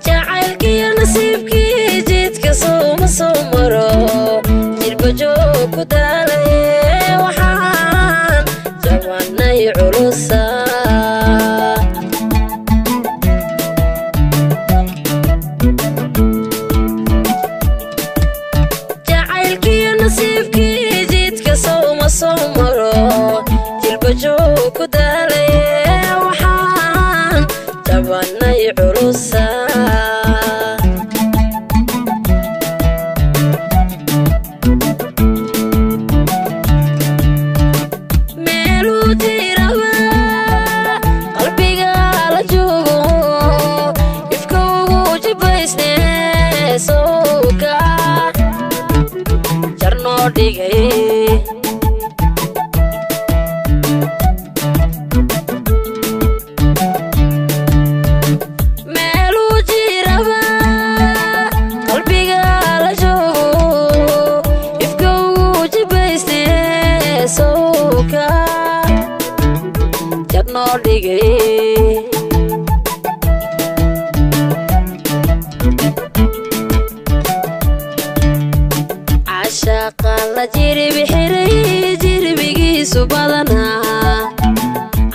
Jacaylkiyo nasiibkii jidka sooma soo maro, jilbajoog ku daalaye, waxaan jabanay culusa. Jacaylkiyo nasiibkii jidka sooma soo maro, jilbajoog ku daalaye, waxaan jabanay culusa. Meeluu jiraba qalbiga la joogo, ifka ugu jibaysne sowka jarnoo dhigay. Meeluu jiraba qalbiga la joogo, ifka ugu jibaysne sowka jarnoo dhigay. Cashaqa la jiribi xiray, jirbigiisu badanaa.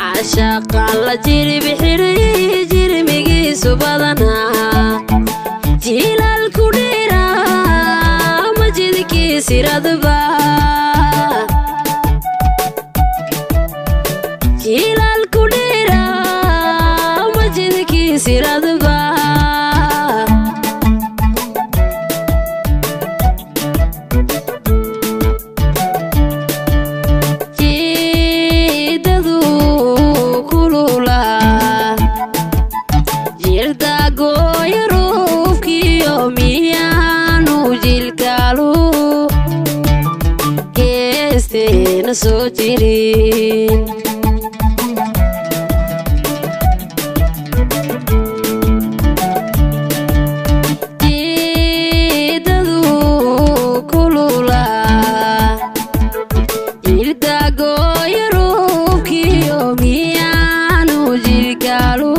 Cashaqa la jiribi xiray, jirmigiisu badanaa. Jiilaalku dheeraa ma jidkiisiradba, jiilaalku dheeraa ma jidkiisiradba. Jiidadu kulula jirda gooya ruufkiyo, miyaanu jilkaalu geesteena soo jirin? Jiidadu kulula jirda gooya ruufkiyo, miyaanu jilkaalu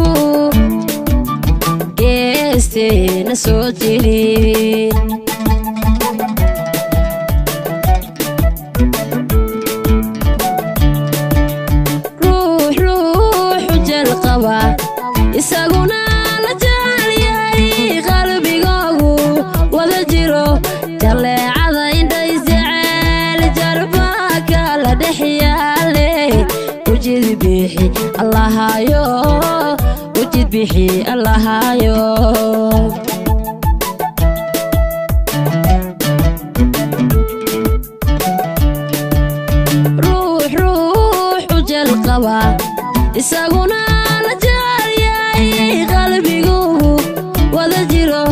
geesteena soo jirin? Ruux ruuxu jel qaba, isaguna la jecel yahay, qalbigoogu wada jiro, jaleecada indhaysjecel jarbaa kala dhex yaale, ujid bixi Allahayo, ujid bixi Allahayo. Ruux ruuxu jel qaba, isaguna la jecel yahay, qalbigu wada jiro,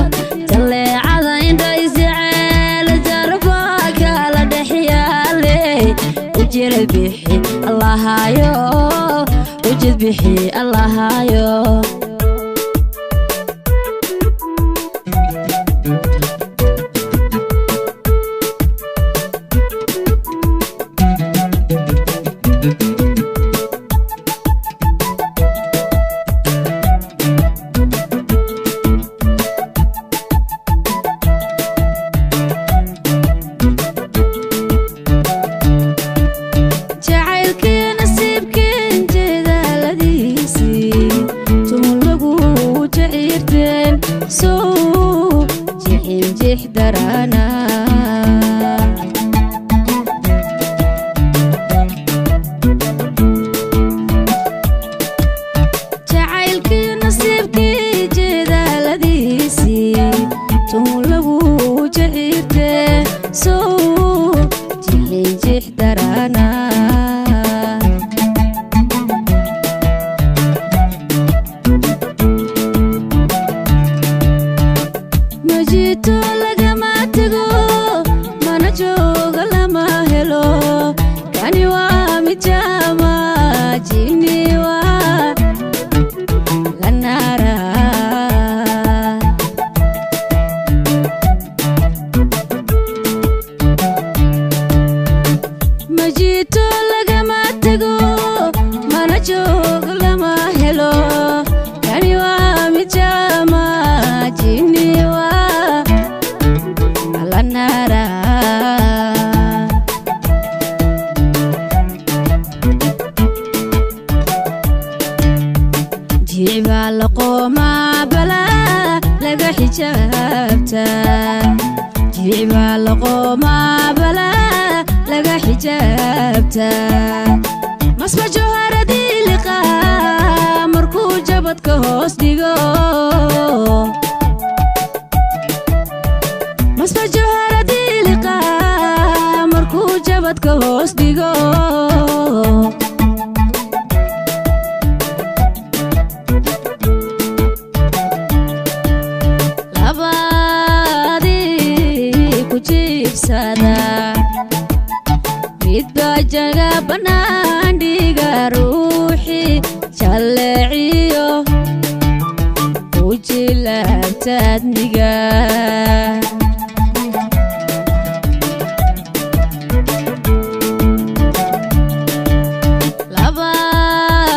jaleecada indhaysjecel jarbaa kala dhex yaale, ujira bixi Allahayo, ujid bixi Allahayo. Jacaylkii nasiibkeen jeedaaladiisii tuhun lagu jacirteen, sow jixinjix daraana. Jacaylkii nasiibkii jeedaaladiisii tuhun lagu jacirteen, sow jixinjix daraana. Majito lagama tago, mana joogo lama helo, kani waa mid jaama. Majito lagama tago, mana joog lama helo. Kani waa mid jaama, jini waa la naara. Jicbaa la qoomaa, balaa laga xijaabtaa. Jicbaa la qoomaa, balaa laga xijaabtaa. Masma jawharadii liqaa markuu jabadka hoos dhigo. Masma jawharadii liqaa markuu jabadka hoos dhigo. Labadii ku jiibsada, midba jaga bannaan dhiga, ruuxii jalleeciyo u jilaabtaadmiga.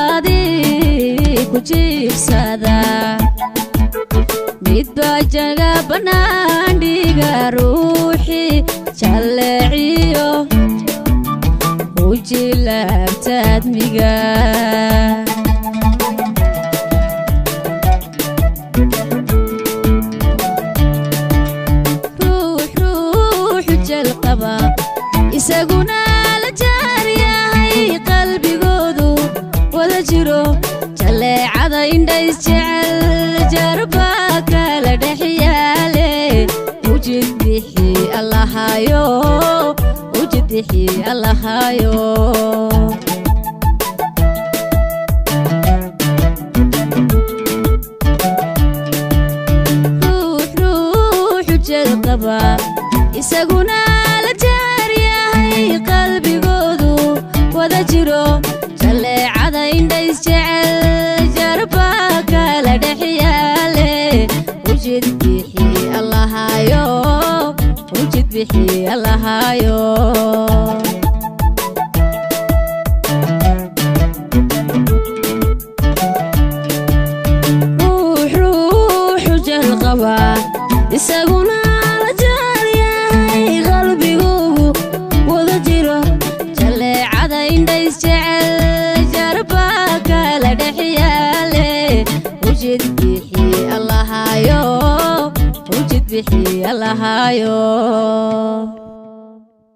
Labadii ku jiibsada, midba jaga bannaan dhiga, ruuxii jalleeciyo u jilaabtaadmiga. Ruux ruuxu jel qaba, isaguna la jaar yahay, qalbigoodu wada jiro. Jaleecada indhays jecel jarba kala dhex yaale. Ujid bixi Allahayo, ujid bixi Allahayo. Ruux ruuxu jel qaba, isaguna la jaar yahay, qalbigoodu wada jiro. Jaleecada indhays jecel jarba kala dhex yaale. Ujid bixi Allahayo, ujid bixi Allahayo. Ruux ruuxu jel qaba, isaguna la jaar yahay, qalbigugu wada jiro. Jaleecada indhays jecel jarba kala dhex yaale. Ujid bixi Allahayo, ujid bixi Allahayo.